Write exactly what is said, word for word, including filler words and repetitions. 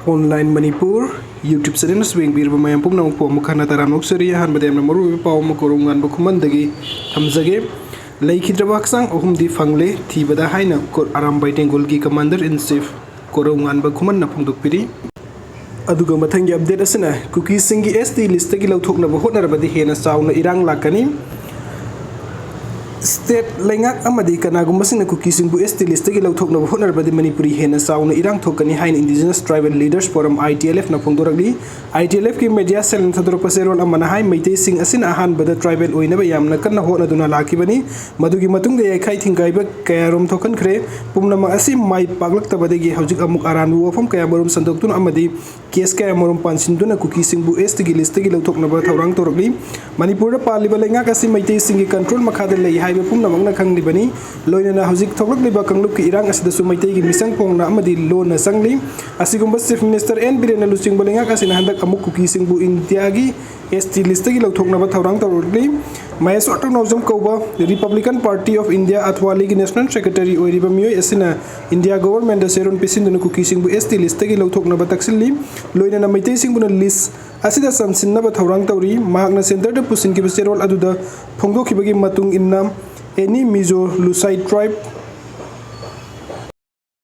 Online Manipur YouTube channel ꯑꯁꯤ ꯌꯦꯡꯕꯤꯔꯤꯕ ꯃꯌꯥꯝ ꯄꯨꯝꯅꯃꯛꯄꯨ ꯑꯃꯨꯛ ꯍꯟꯅ ꯇꯔꯥꯝꯅ ꯑꯣꯛꯆꯔꯤ꯫ ꯑꯍꯥꯟꯕꯗ ꯌꯥꯝꯅ ꯃꯔꯨꯑꯣꯏꯕ ꯄꯥꯎ ꯑꯃ ꯀꯣꯔꯧ ꯉꯥꯟꯕ ꯈꯨꯃꯟꯗꯒꯤ ꯊꯝꯖꯒꯦ꯫ ꯂꯩꯈꯤꯗ꯭ꯔꯕ ꯍꯛꯆꯥꯡ ꯑꯍꯨꯝꯗꯤ ꯐꯪꯂꯦ ꯊꯤꯕꯗ ꯍꯥꯏꯅ ꯀꯣ-, ꯑꯔꯥꯝꯕꯥꯏ ꯇꯦꯡꯒꯣꯜꯒꯤ Commander in Chief ꯀꯣꯔꯧ ꯉꯥꯟꯕ ꯈꯨꯃꯟꯅ ꯐꯣꯡꯗꯣꯛꯄꯤꯔꯤ꯫ ꯑꯗꯨꯒ ꯃꯊꯪꯒꯤ update ꯑꯁꯤꯅ ꯀꯨꯀꯤꯁꯤꯡꯒꯤ S T list ꯇꯒꯤ ꯂꯧꯊꯣꯛꯅꯕ ꯍꯣꯠꯅꯔꯕꯗꯤ ꯍꯦꯟꯅ ꯆꯥꯎꯅ ꯏꯔꯥꯡ ꯂꯥꯛꯀꯅꯤ꯫ State ꯂꯩꯉꯥꯛ ꯑꯃꯗꯤ ꯀꯅꯥꯒꯨꯝꯕꯁꯤꯡꯅ ꯀꯨꯀꯤꯁꯤꯡꯕꯨ S T list ꯇꯒꯤ ꯂꯧꯊꯣꯛꯅꯕ ꯍꯣꯠꯅꯔꯕꯗꯤ ꯃꯅꯤꯄꯨꯔꯤ ꯍꯦꯟꯅ ꯆꯥꯎꯅ ꯏꯔꯥꯡ ꯊꯣꯛꯀꯅꯤ ꯍꯥꯏꯅ Indigenous Tribal Leaders Forum, I T L F ꯅ ꯐꯣꯡꯗꯣꯔꯛꯂꯤ꯫ I T L F ꯀꯤ media cell ꯅ ꯊꯥꯗꯣꯔꯛꯄ ꯆꯦꯔꯣꯜ ꯑꯃꯅ ꯍꯥꯏ, ꯃꯩꯇꯩꯁꯤꯡ ꯑꯁꯤꯅ ꯑꯍꯥꯟꯕꯗ tribal ꯑꯣꯏꯅꯕ ꯌꯥꯝꯅ ꯀꯟꯅ ꯍꯣꯠꯅꯗꯨꯅ ꯂꯥꯛꯈꯤꯕꯅꯤ꯫ ꯃꯗꯨꯒꯤ ꯃꯇꯨꯡꯗ ꯌꯩꯈꯥꯏ ꯊꯤꯡꯒꯥꯏꯕ ꯀꯌꯥꯔꯣꯝ ꯊꯣꯛꯍꯟꯈ꯭ꯔꯦ꯫ ꯄꯨꯝꯅꯃꯛ ꯑꯁꯤ ꯃꯥꯏ ꯄꯥꯛꯂꯛꯇꯕꯗꯒꯤ ꯍꯧꯖꯤꯛ ꯑꯃꯨꯛ ꯑꯔꯥꯟꯕ ꯋꯥꯐꯝ ꯀꯌꯥꯃꯔꯨꯝ ꯁꯟꯗꯣꯛꯇꯨꯅ ꯑꯃꯗꯤ case ꯀꯌꯥꯃꯔꯨꯝ ꯄꯥꯟꯁꯤꯟꯗꯨꯅ ꯀꯨꯀꯤꯁꯤꯡꯕꯨ S T ꯒꯤ list ꯇꯒꯤ ꯂꯧꯊꯣꯛꯅꯕ ꯊꯧꯔꯥꯡ ꯇꯧꯔꯛꯂꯤ꯫ ꯃꯅꯤꯄꯨꯔꯗ ꯄꯥꯜꯂꯤꯕ ꯂꯩꯉꯥꯛ ꯑꯁꯤ ꯃꯩꯇꯩꯁꯤꯡꯒꯤ control ꯃꯈꯥꯗ ꯂꯩ ꯍꯥꯏꯕ ꯄꯨꯝꯅꯃꯛꯅ ꯈꯪꯂꯤꯕꯅꯤ꯫ ꯂꯣꯏꯅꯅ ꯍꯧꯖꯤꯛ ꯊꯣꯛꯂꯛꯂꯤꯕ ꯀꯥꯡꯂꯨꯞꯀꯤ ꯏꯔꯥꯡ ꯑꯁꯤꯗꯁꯨ ꯃꯩꯇꯩꯒꯤ ꯃꯤꯆꯪ ꯐꯣꯡꯅ ꯑꯃꯗꯤ ꯂꯣꯟꯅ ꯆꯪꯂꯤ꯫ ꯑꯁꯤꯒꯨꯝꯕ Chief Minister N ꯕꯤꯔꯦꯟꯅ ꯂꯨꯆꯤꯡꯕ ꯂꯩꯉꯥꯛ ꯑꯁꯤꯅ ꯍꯟꯗꯛ ꯑꯃꯨꯛ ꯀꯨꯀꯤꯁꯤꯡꯕꯨ ꯏꯟꯗꯤꯌꯥꯒꯤ S T list ꯇꯒꯤ ꯂꯧꯊꯣꯛꯅꯕ ꯊꯧꯔꯥꯡ ꯇꯧꯔꯛꯂꯤ꯫ ꯃꯍꯦꯁ꯭ꯋꯔ ꯇꯣꯅꯥꯎꯖꯝ ꯀꯧꯕ Republican Party of India ꯑꯊꯋꯥ ꯂꯤꯒꯤ National Secretary ꯑꯣꯏꯔꯤꯕ ꯃꯤꯑꯣꯏ ꯑꯁꯤꯅ ꯏꯟꯗꯤꯌꯥ government ꯗ ꯆꯦꯔꯣꯜ ꯄꯤꯁꯤꯟꯗꯨꯅ ꯀꯨꯀꯤꯁꯤꯡꯕꯨ S T list ꯇꯒꯤ ꯂꯧꯊꯣꯛꯅꯕ ꯇꯛꯁꯤꯜꯂꯤ꯫ ꯂꯣꯏꯅꯅ ꯃꯩꯇꯩꯁꯤꯡꯕꯨꯅ list ꯑꯁꯤꯗ ꯆꯟꯁꯤꯟꯅꯕ ꯊꯧꯔꯥꯡ ꯇꯧꯔꯤ꯫ ꯃꯍꯥꯛꯅ centre ꯗ ꯄꯨꯁꯤꯟꯈꯤꯕ ꯆꯦꯔꯣꯜ ꯑꯗꯨꯗ ꯐꯣꯡꯗꯣꯛꯈꯤꯕꯒꯤ ꯃꯇꯨꯡ ꯏꯟꯅ, any Mizo, Lusai tribe,